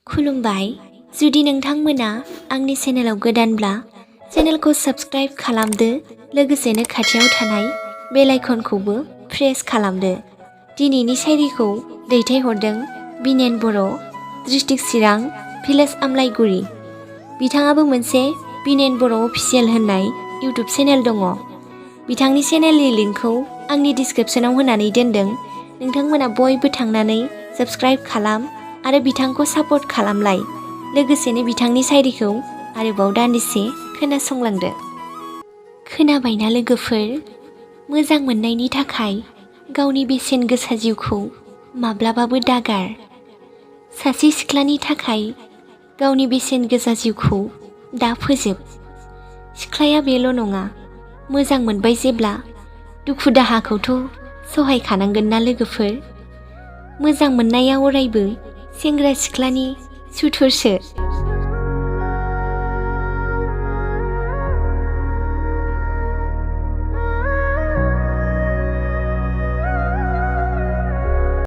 खुलुमबाय। जुदि नोंथांमोना आंनि चेनेलाव गोदानब्ला चेनेलखौ साबस्क्राइब खालामदो, लोगोसेनो खाथियाव थानाय बेल आइकनखौबो प्रेस खालामदो। दिनैनि शायरिखौ दैथायहरदों बिनेन बर', डिस्ट्रिक्ट चिरां, भिलेज आमलाइगुरि। बिथाङाबो मोनसे बिनेन बर' अफिसियेल होननाय इउटुब चेनेल दङ। बिथांनि चेनेलनि लिंकखौ आंनि डिसक्रिपशनाव होनानै दोनदों। नोंथांमोना बयबो थांनानै साबस्क्राइब खालाम आरो बिथांखौ सापर्ट खालामलाय। लोगोसेनो बिथांनि शायरिखौ आरोबाव दान्दिसे खोनासंलांदो। खोनाबायना लोगोफोर? मोजां मोननायनि थाखाय गावनि बेसेन गोसा जिउखौ माब्लाबाबो दागार। सासे सिख्लानि थाखाय गावनि बेसेन गोसा जिउखौ दा फोजोब। सिख्लाया बेल' नङा, मोजां मोनबाय जेब्ला दुखु दाहाखौथ' सहायखानांगोन ना लोगोफोर। मोजां मोननाया अरायबो सेंग्रा सिख्लानि सुथुरसो।